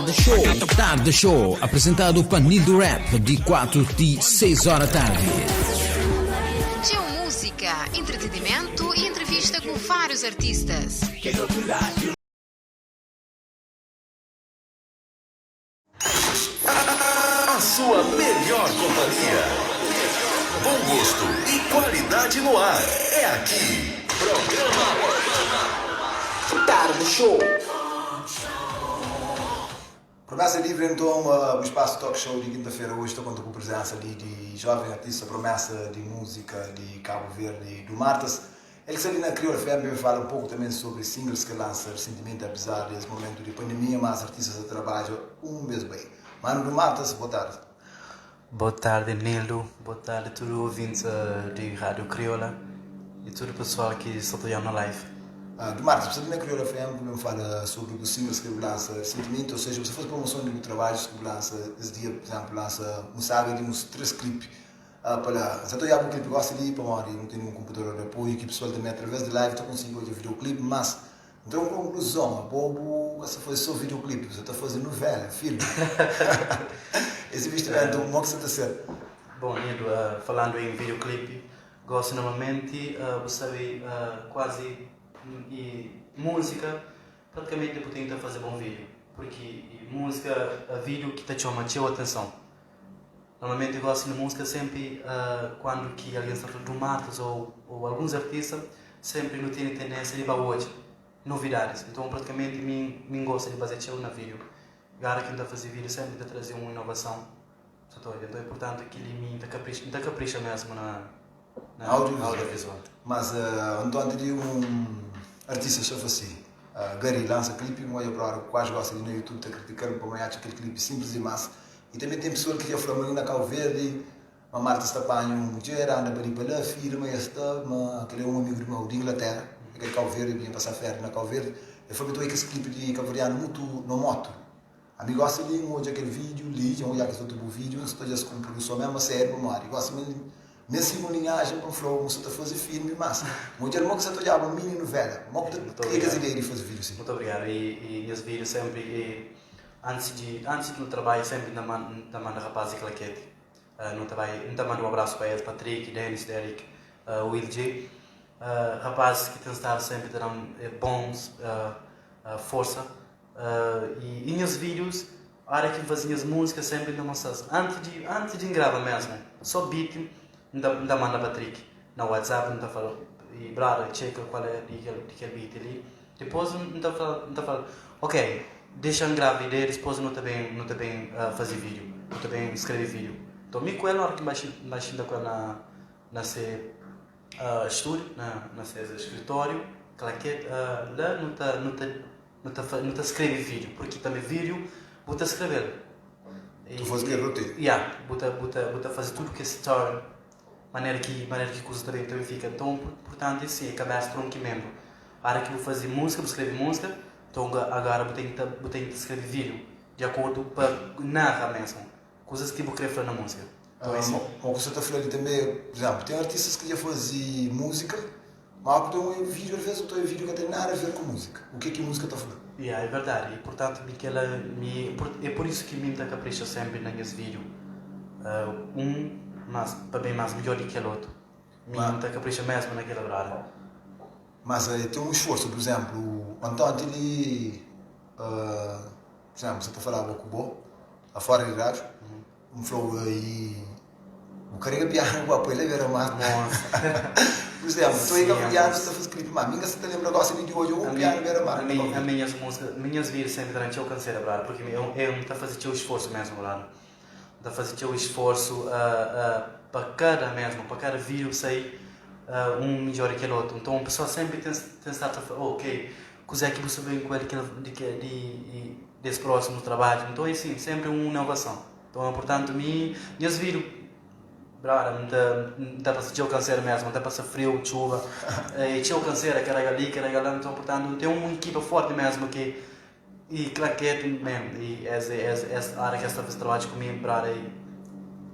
Tarde Show. Tarde Show, apresentadu pa Nildo Rap, di 4 ti 6 ora tardi. Txeu múzika, entretenimentu i entrevista ku várius artistas. A sua melhor companhia. Bom gosto e qualidade no ar. É aqui. Programa Tarde Show. Promessa Livre então, uh, o espaço Talk Show de quinta-feira hoje estou contando com a presença ali de jovem artista promessa de música de Cabo Verde, do Martas. Ele que está ali na Crioula FM fala um pouco também sobre singles que lança recentemente, apesar desse momento de pandemia, mas artistas a trabalham um mês bem. Mano do Martas, boa tarde. Boa tarde, Nildo. Boa tarde a todos os ouvintes eh, de Rádio Crioula e todo o pessoal que está olhando na live. Ah, do Marcos, você ali na Crioula FM também fala sobre os singles que lança recentemente, ou seja, você faz promoção de trabalhos que lança esse dia, por exemplo, lança um saga de uns três clipes. Ah, para você está olhando um clipe, gosta de ir para uma não tem nenhum computador de apoio, que o pessoal também através de live está conseguindo olhar videoclipe, mas então conclusão, a bobo, você faz só videoclipe, você está fazendo novela, filme. Esse investimento, como que você está sendo? Bom, Nildo, eh, falando em videoclipe, gosto normalmente, uh, você sabe, eh, quase hum, e música, praticamente eu tenho que fazer bom vídeo, porque e música, a vídeo que te chama a atenção. Normalmente eu gosto de música sempre uh, quando que alguém está falando do Matos ou, ou alguns artistas, sempre não tem tendência de hoje novidades. Então praticamente mim, mim gosta de fazer show na vídeo. Agora quem está a fazer vídeo sempre está trazer uma inovação. Então é importante que ele me capricha, me capricha mesmo na, na Audiovisual. audiovisual. Mas uh, então de um artista só assim, uh, Gary lança clipe, não olha para hora, quase gosta de no YouTube, está criticando para amanhã aquele clipe simples demais. E também tem pessoa que já falou ali na Cabo Verde, uma Marta está apanha uma mulher, anda para ali para lá, firma, esta, mas aquele é um amigo meu de Inglaterra, aquele Cabo Verde, vinha passar férias na Cabo Verde. Ele falou que esse clipe de Cabo Verdeano muito no moto. A mim gosta de olhar aquele vídeo, li, olhar aquele outro vídeo, estou já com produção mesmo, sério, mano. Gosta mesmo nesse linhagem para flow, você está fazendo filme, mas mulher mo que você está olhando uma mini novela, mo que Muito cria obrigado. as ideias de fazer vídeo assim. Muito obrigado. E, e meus vídeos sempre, e, antes de antes do trabalho, sempre da manda, da manda rapaz e claquete. Uh, não trabalho, não mando um abraço para eles, Patrick, Dennis, Derek, uh, Will G. Uh, rapazes que têm estado sempre dando eh, bons uh, uh, força. Uh, e, e meus vídeos, a hora que fazia as músicas sempre não mostrava. Antes de antes de gravar mesmo, só beat, não da manda Patrick na WhatsApp, não tá falando e brother, checa qual é de aquele, de aquele beat ali. Depois não tá falando, não tá falando, ok, deixa eu gravar ideia, depois não tá bem, não tá bem uh, fazer vídeo, não tá bem escrever vídeo. Então me com ela, na hora que baixei, baixei com ela na na se uh, estúdio, na na se escritório, claquete, uh, lá não tá não tá não tá não tá escrever vídeo, porque também vídeo, vou tá escrever. E, Tu faz aquele roteiro. Yeah, bota, bota, bota fazer tudo que é story, maneira que maneira que coisa também também fica. Então, portanto, assim, a cabeça tronco mesmo. A hora que vou fazer música, vou escrever música, então agora vou tentar, vou tentar escrever vídeo, de acordo para narrar mesmo, coisas que vou querer falar na música. Então, Ah, é assim. mo mo que você está falando também, por exemplo, tem artistas que já fazem música, mas que tem um vídeo, às vezes eu tenho um vídeo que não tem nada a ver com música. O que é que a música está falando? Yeah, é verdade. E portanto, me que ela me é por isso que me dá capricha sempre nos meus vídeos. Uh, um, mas para bem mais melhor do que o outro. Me Mas- dá capricha mesmo naquela hora. Mas eh, tem um esforço, por exemplo, o Antônio, ele, ah, por exemplo, você está falando com o Bo, a fora de rádio, um flow aí, o carrega piano, o apoio, ele era mais. Por exemplo, estou aí Sim, com a piano, é. você está fazendo clipe, mas minha você te lembra agora de hoje, o A piano mi- era mais. a mi- a minhas músicas, minhas vidas sempre durante eu canseira, brother, porque eu eu não tá fazendo teu esforço mesmo, brother. Tá fazendo teu esforço uh, uh, para cada mesmo, para cada vídeo sair uh, um melhor que o outro. Então a pessoa sempre tem tem estado a falar, oh, ok, coisa é que você vem com ele que de que de, de desse próximo trabalho. Então é assim, sempre uma inovação. Então, portanto, mi minhas vídeos Brother, não tá, não tá passando teu canseira mesmo, não tá passando frio, chuva. E teu canseira, carrega ali, carrega lá. Então, portanto, tem uma equipa forte mesmo que. E claquete mesmo. E essa, essa, essa área que está fazendo trabalho comigo, brother, e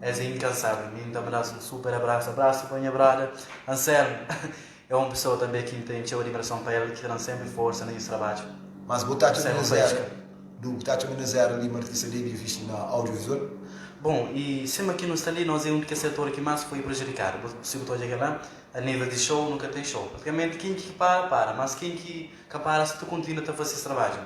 é incansável. Me dá um super abraço, abraço para minha brother. Anselmo é uma pessoa também que tem teu admiração para ele, que dá sempre força nesse trabalho. Mas botar tudo Anselmo no zero. Faísca. Du ta atxa ma nes era li ma artista debe invisti na audiovisual? Bon, i sima ki nu sta li, nos é un di kes setor ki más foi prejudikadu. Bu si bu ta odja kel-la, a nível di show, nunka ten show. Pratikamenti ken ki para, para, mas ken ki ka para sa ta kontinua ta fase es trabadju.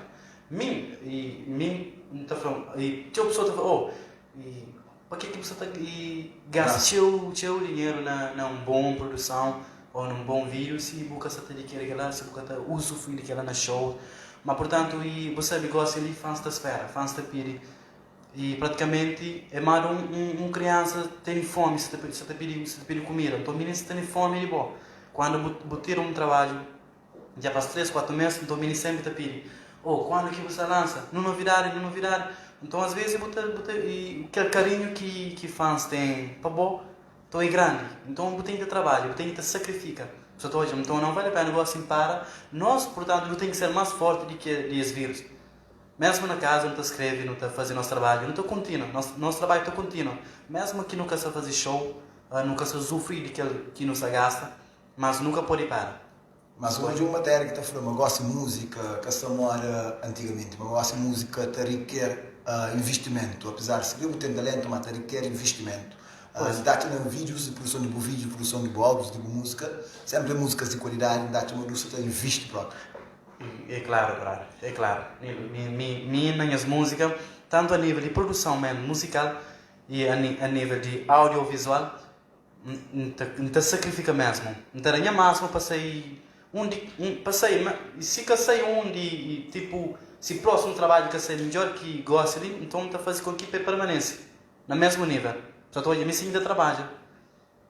Mi, i mi N ta fla, i txeu pesoa ta fla, oh, i pa ke ki bu sa ta i gasta txeu, txeu dinheru na na un bon produson ô na un bon vídiu si bu ka sa ta dikiri kel-la, si bu ka ta usufrui di kel-la na show. Ma purtantu, i bu sabe gósi li fans ta spera, fans ta pidi. I pratikamenti é ma di un un kriansa tene fomi sa ta sa ta pidi sa ta pidi kumida. Nton mininu sa tene fomi di bo. Kuandu bu bu tira un trabadju dja faz 3, 4 mes, nton mininu senpri ta pidi, Oh, kuandu ki bu sta lansa? Nu novidadi, nu novidadi. Nton asvezi bu ta bu ta i kel karinhu ki ki fans ten pa bo nton é grandi. Nton bu ten ki ta trabadja, bu ten ki ta sakrifika. Bu sa ta odja? Nton não vale a pena gosi para. Nos, purtantu, nu ten ki ser mas forti di ki di es virus. Mesmu na kaza nu ta skrebe, nu ta faze nos trabadju, nu ta kontinua, nos nos trabadju ta kontinua. Mesmu ki nu ka sta faze show, nu ka sta zufri di kel ki nu sta gasta, mas nu ka pode para. Mas odja un matéria ki ta fla ma gosi múzika ka sta moda antigamenti, ma gosi múzika ta riker invistimentu, apezar si bu ten talentu ma ta riker invistimentu. N ta atxa na vídius di produson di bu vídiu, produson di bu álbuns, di bu múzika, senpri é múzikas di kualidadi, N ta atxa ma du sa ta invisti propi. É klaru, brother, é klaru. Mi, mi, mi na nhas múzika, tantu a nível di produson mesmu muzikal i a a nível di audiovisual, N ta, N ta sakrifika mesmu. N ta da nha másimu pa sai un di, un, pa sai, ma si ka sai un di, tipu, si prósimu trabadju ka sai midjór ki gósi li, nton N ta faze kon ki pa e permanese na mesmu nível. Sa ta odja mi si N ta trabadja.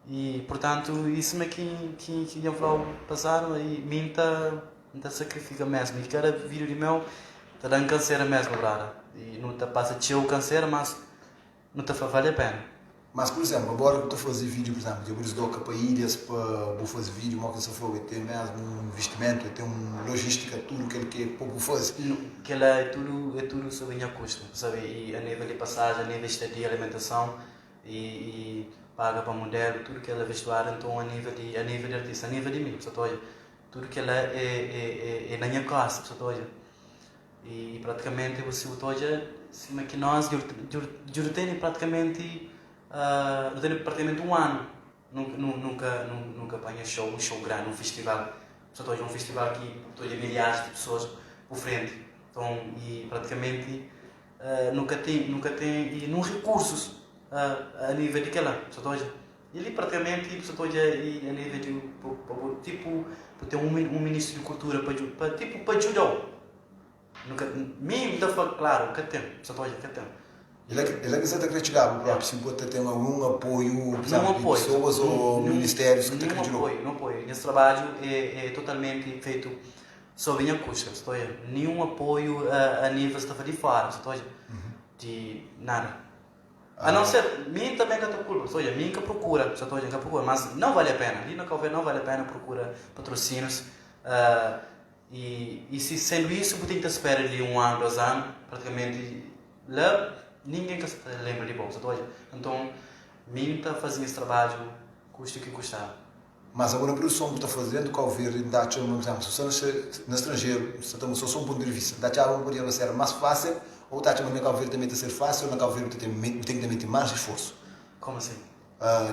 I purtantu i sima ki ki ki dja N fla-u pasadu i mi N ta N ta sakrifika mesmu. I kada vídiu di meu ta da-m kansera mesmu, brada. I nu ta pasa txeu kansera, mas nu ta fla vale a pena. Mas pur izénplu, agora ku ta faze vídiu, pur izénplu, dja bu disloka pa ilhas pa bu faze vídiu, mo ki N sta fla-u, e ten mesmu un invistimentu, e ten un lojístika, tudu kel ki é pa bu faze. Kel-la é tudu é tudu sobri nha kustu, sabe? I a nível di pasajen, a nível di estadia, alimentason i i paga pa mudelu, tudu kel-la vestuáriu, nton a nível di a nível di artista, a nível di mi, bu sa ta odja, tudu kel-la é é é é na nha kósta, bu sa ta odja. I pratikamenti bu si bu ta odja sima ki nos dja nu tene pratikamenti nu tene pratikamenti un anu nunka nunka panha show un show grandi un festival bu sa ta odja un festival ki bu ta odja milharis di pesoas bu frenti nton i pratikamenti nu ka ten nu ka ten i nun rikursus a nivel di kila bu sa ta odja i li pratikamenti bu sa ta odja i a nivel di tipu bu ten un ministru di kultura pa tipu pa djudau. Nunka, mi N ta fla klaru, ka ten, sa ta odja, ka ten. E la e la ki sa ta kre txigaba propi, si bo ta ten algun apoiu, pur izénplu, di pesoas o ministérius ki ta kre djudau. Ninhun apoiu, ninhun apoiu. Nhas trabadju é é totalmenti fetu sob nha kusta, sa ta odja. Ninhun apoiu a nível sa ta fla di fora, sa ta odja, di nada. A não ser, mi também ka ta kulpa, sa ta odja, mi N ka prokura, sa ta odja, N ka prokura, mas não vale a pena, li na Cabo Verde não vale a pena prokura patrocínios. I si sendu isu bu ten ki ta spera di un anu, dos anu, pratikamenti la ningen ka sa ta lenbra di bo, bu sa ta odja? Nton mi N ta faze nhas trabadju kusta ki kustaba. Mas abo na produson bu ta faze dentu Kau Verdi N ta atxa ma, pur izemplu, si bu sta na stranjeru, bu sta ta mostra so un pontu di vista, N ta atxaba ma podia ser mas fasil ou bu ta atxa ma na Kau Verdi tanbe ta ser fasil ou na Kau Verdi bu ta ten bu ten ki ta meti mas isforsu? Komu asin?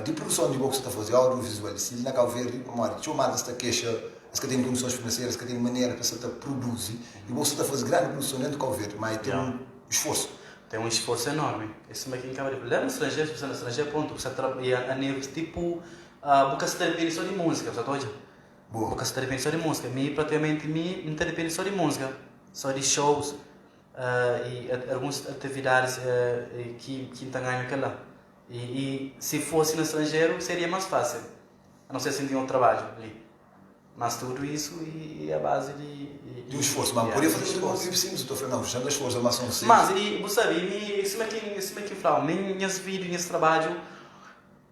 Di produson di bo ki sta ta faze audiovisual si li na Cabo Verde pamodi txeu malta sta kexa es ka ten kondisons finanseras es ka ten manera pa es sta ta produzi i bo sta ta faze grandi produson dentu Cabo Verde ma e ten un esforsu. Ten un esforsu enormi e sima ki N kaba di fla la na stranjeru si bu sta na stranjeru prontu bu sta tra e a nível tipu bu ka sta depende so di múzika bu sta ta odja bu ka sta depende so di múzika mi pratikamenti mi N ta depende so di múzika so di shows i alguns atividadis ki N ta ganha kel la. I, i si fosi na stranjeru seria mas fasil, a não ser si N tinha otu trabadju li. Mas tudu isu i a bazi di. Di un sforsu. Mas N podia faze un klipi simplis, N ta fla, nau, xa N ta sforsa, mas son simplis. Mas, i bu sabi, mi, sima ki, sima ki N flau, mi nhas vídiu, nhas trabadju,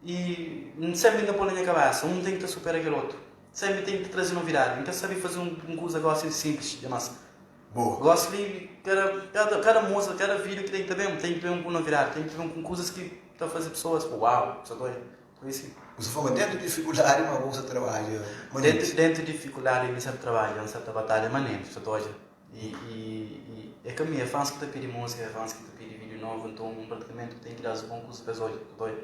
i N senpri N ta poi na nha kabesa, un ten ki ta supera kel otu. Senpri ten ki ta traze novidadi. N ka sabi faze un kuza gosi simplis dimas. Boa. Gosi li kada kada kada música, kada vídeo ki tem ki ta bem, tem ki bem ku novidade, tem ki bem ku kuzas ki ta faze pessoas uau, sa ta odja. Por isso. Bu sta fla ma dentu di dificuldadi ma bu sta trabadja manenti. Dentu dentu di dificuldadi mi sa ta trabadja, mi sa ta batalha manenti, sa ta odja. E e e. é ka mi, é fãs ki ta pidi músika, é fãs ki ta pidi vídeo novu, nton pratikamenti bu ten ki da-s bon kuza pa es odja, ta odja.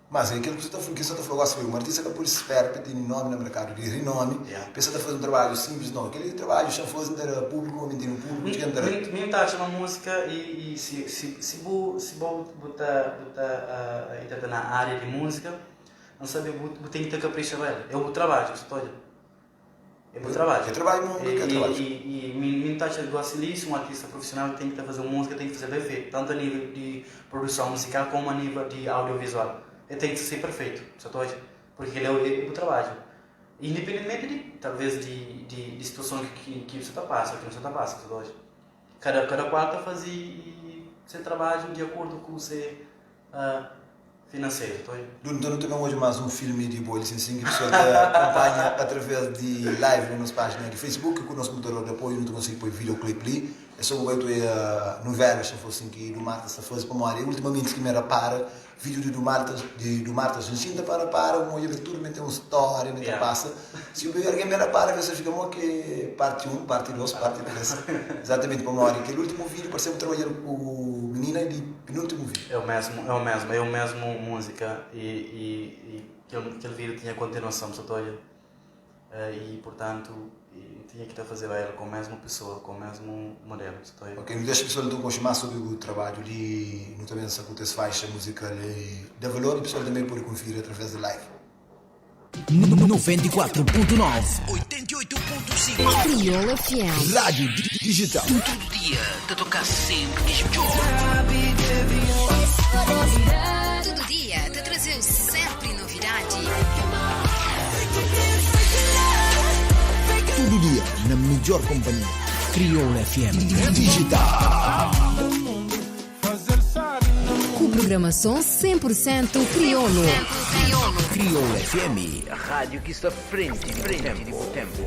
Mas é kel ki ki sa ta fla gosi foi, un artista ka pode spera pa tene nomi na merkadu di rinomi pa el sa ta faze un trabadju simplis, no, kel trabadju xa faze nta da públiku ma mi tene un públiku txeu nta da. Mi nta atxa ma músika e si si si bu si bo bu ta bu ta entra na ária di músika, N sabe bu bu ten ki ta kaprixa pa el. É bu trabadju, bu sa ta odja. É bu trabadju. É trabadju mo E, é trabadju. e, e mi, mi N ta atxa gosi li, si un artista profissional ten ki ta faze un múzika, ten ki faze ben fetu, tantu a nível di produson musikal komu a nível di audiovisual. El ten ki ser perfeitu, bu sa ta odja. Purki kel la é bu trabadju. Independentimenti di, talvez di, di, di situason ki, ki bu sa ta pasa o ki nu sa ta pasa, bu sa ta odja. Kada, kada kual ta faze se trabadju di akordu ku se finanseru toi. Dudu, nton nu ta ben odja más un filmi di bo lisensin ki pessoal ta konpanha através di live na nos pájina di Facebook ku nos komputador di apoiu nu ta konsigi poi videoclip li. É só bu bai tu oia novelas ta fla sin ki Edu Marta sta faze pamodi ultimamenti ki mi rapara video di Edu Marta di Edu Marta Jacinta pa rapara un odja tudu mi ten un storia mi ta pasa si bu algen ben rapara vê sa fika mo ki parti 1 parti 2 parti 3 exatamente pamodi kel ultimu video parse bu trabadja ku minina di penultimu video. É o mesmo, é o mesmo, é o mesmo música e, e, e kel, kel vídeo tinha continuação, sa ta odja. E portanto, e tinha ki ta fazeba el com mesmo pessoa, com mesmo modelo, sa ta odja. Ok, nu dexa pessoal nton konxe más sobri bu trabadju li, nu ta ben sa ku tes faixa musical e da valor e pessoal tanbe pode konfiri através di live. 94.9 88.5 Crioula FM. Rádio Digital. Tudu dia ta toka senpri kes midjór. Tudu dia ta traze-u senpri novidadi. Tudu dia na midjór konpanhia. Crioula FM. Digital. Ku programason 100 pur sentu kriolu. Crioula FM, rádio ki sta frenti di bu ténpu.